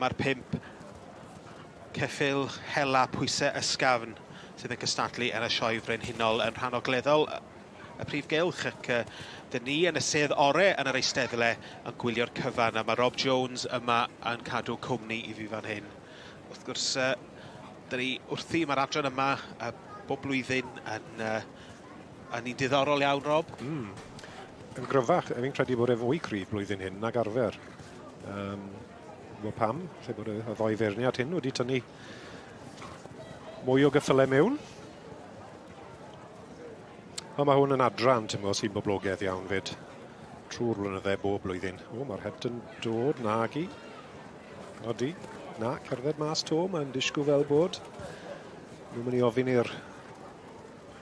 Dyma'r 5 ceffyl hela pwysau ysgafn sydd yn cystadlu yn y Sioe Frenhinol yn rhan ogleddol y prif gylch, ac uh, dyn ni yn y sedd ore yn yr eisteddle yn gwylio'r cyfan, a mae Rob Jones yma yn cadw cwmni i fi fan hyn. Wrth gwrs, uh, dyn ni wrthi, mae'r adran yma uh, bob blwyddyn yn, uh, yn un diddorol iawn, Rob. Mm. Yn gryfach, fi'n credu bod e fwy cryf blwyddyn hyn nag arfer. Um, Gwybod pam, lle bod y ddoi feirniad hyn wedi tynnu mwy o gyffylau mewn. Ond mae hwn yn adran, ti'n gwybod, sy'n boblogaidd iawn fyd. Trwy'r blynydde, bob blwyddyn. O, mae'r het yn dod, nagi. Odi, na, cerdded mas to, mae'n disgwyl fel bod. Nhw'n mynd i ofyn i'r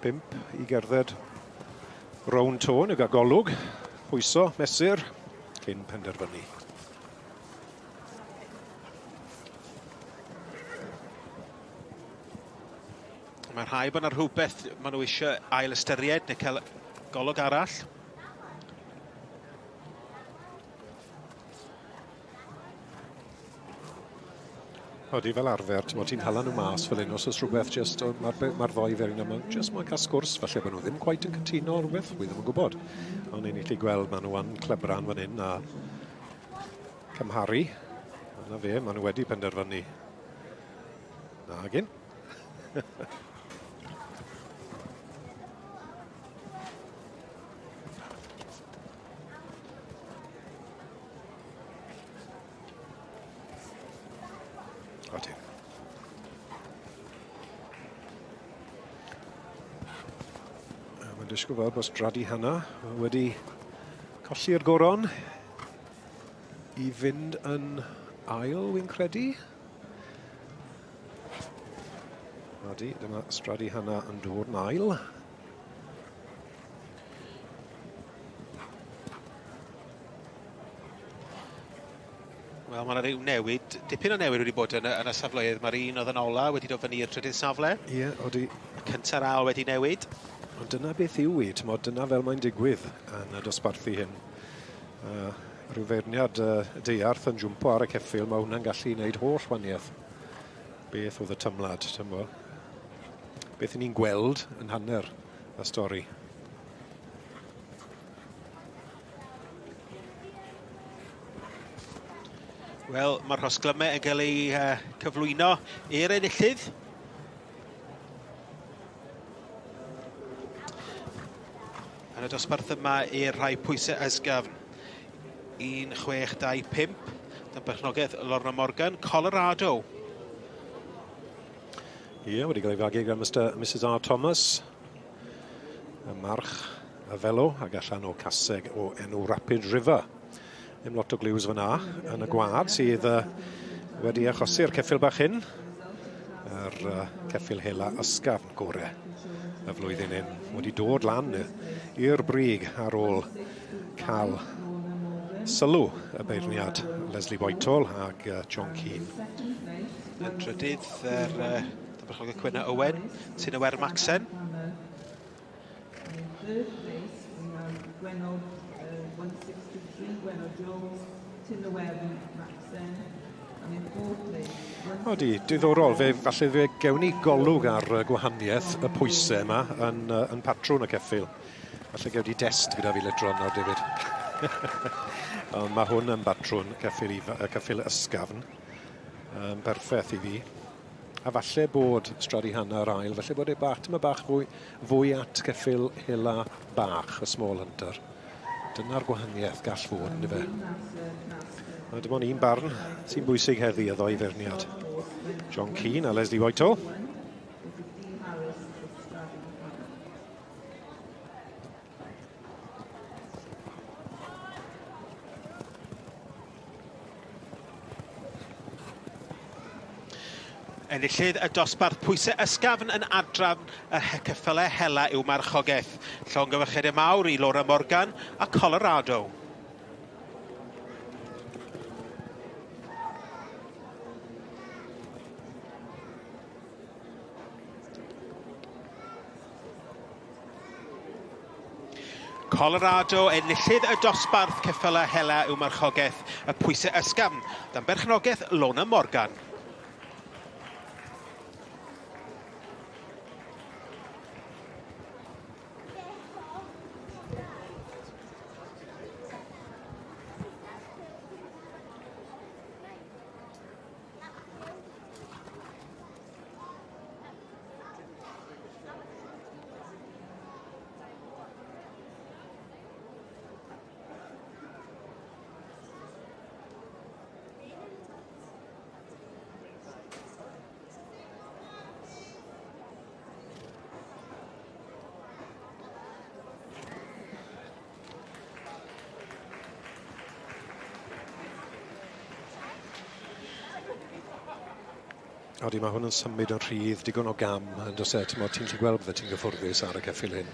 5 i gerdded rownd to neu gael golwg, pwyso, mesur, cyn penderfynu. Mae rhai bod yna rhywbeth maen nhw eisiau ail ystyried neu cael golwg arall. Odi, fel arfer, ti'n ti'n hala nhw mas fel hyn, os oes rhywbeth just, mae'r ma ddoi fel yna, mae'n just mae'n cael sgwrs, falle bod nhw ddim quite yn cytuno rhywbeth, wi ddim yn gwybod. Ond ni'n gallu gweld maen nhw yn clebran fan hyn a cymharu. Yna fe, maen nhw wedi penderfynu. Na, gyn. Odi. Mae'n disgwyl fel bod Stradi Hanna wedi colli'r goron i fynd yn ail, wy'n credu. Odi, dyma Stradi Hanna yn dod yn ail. Wel, mae yna rhyw newid, dipyn o newid wedi bod yn y, yn y safleoedd. Mae'r un oedd yn ola wedi dod fyny i'r trydydd safle. Ie, yeah, odi. Y cynta'r ail wedi newid. Ond dyna beth yw i, ti'n dyna fel mae'n digwydd yn y dosbarthu hyn. Rhyw feirniad deiarth yn jwmpo ar y ceffyl, mae hwnna'n gallu gwneud holl waniaeth. Beth oedd y tymlad, ti'n bo? Beth ni'n gweld yn hanner y stori. Wel, mae'r rhosglymau yn cael ei uh, cyflwyno i'r enillydd. Yn y dosbarth yma i'r rhai pwysau ysgafn. 1625, dan berchnogaeth Lorna Morgan, Colorado. Ie, yeah, wedi cael ei fagu gan Mr Mrs R Thomas. Y march y felo ac allan o caseg o enw Rapid River. Ddim lot o gliws fyna yn y gwad sydd uh, wedi achosi'r ceffyl bach hyn. Yr uh, ceffyl hela ysgafn gore y flwyddyn hyn wedi dod lan i'r brig ar ôl cael sylw y beirniad Leslie Whitehall ac uh, John Keane. Yn drydydd, yr uh, Berchnogaeth Cwena Owen, Tyn y Wer Maxen. In third place, we have Gwenno 163, Gwenno Jones, Tyn-y-Wern, Macsen. And in fourth place, Odi, diddorol. Fe, falle fe gewn ni golwg ar gwahaniaeth y pwysau yma yn, yn patrwn y ceffyl. Falle gewn ni dest gyda fi later on nawr, David. Ond mae hwn yn batrwn ceffyl, ceffyl ysgafn. Um, berffaith i fi. A falle bod Stradi Hanna yr ail, falle bod e bach, tyma bach fwy, fwy at ceffyl hela bach, y small hunter. Dyna'r gwahaniaeth gall fod, ynddo fe. A dim ond un barn sy'n bwysig heddi, y ddoi feirniad. John Keane a Leslie Whitehall. Enillydd y dosbarth pwysau ysgafn yn adran y ceffylau hela yw marchogaeth. Llongyfarchiadau mawr i Laura Morgan a Colorado. Colorado, enillydd y dosbarth ceffylau hela yw marchogaeth y pwysau ysgafn, dan berchnogaeth Lona Morgan. Odi, mae hwn yn symud yn rhydd, digon o gam yn does e? Ti'n gallu gweld bydde ti'n gyffwrddus ar y ceffyl hyn.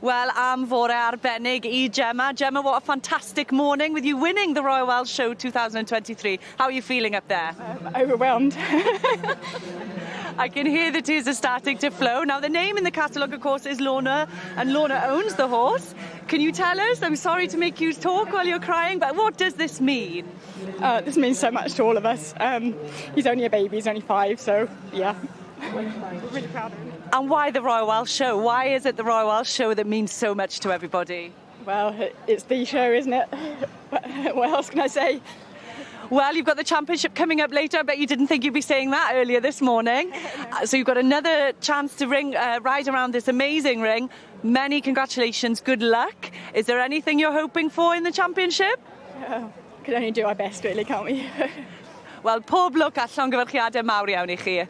Wel, am fore arbennig i Gemma. Gemma, what a fantastic morning with you winning the Royal Welsh Show 2023. How are you feeling up there? Overwhelmed. I can hear the tears are starting to flow. Now, the name in the catalogue, of course, is Lorna, and Lorna owns the horse. Can you tell us? I'm sorry to make you talk while you're crying, but what does this mean? This means so much to all of us. He's only a baby, he's only 5, so yeah. We're really proud of him. And why the Royal Welsh Show? Why is it the Royal Welsh Show that means so much to everybody? Well, it's the show, isn't it? What else can I say? Well, you've got the championship coming up later. I bet you didn't think you'd be saying that earlier this morning. So you've got another chance to ride around this amazing ring. Many congratulations. Good luck. Is there anything you're hoping for in the championship? Can only do our best, really, can't we? Wel, pob lwc a llongyfarchiadau mawr iawn i chi.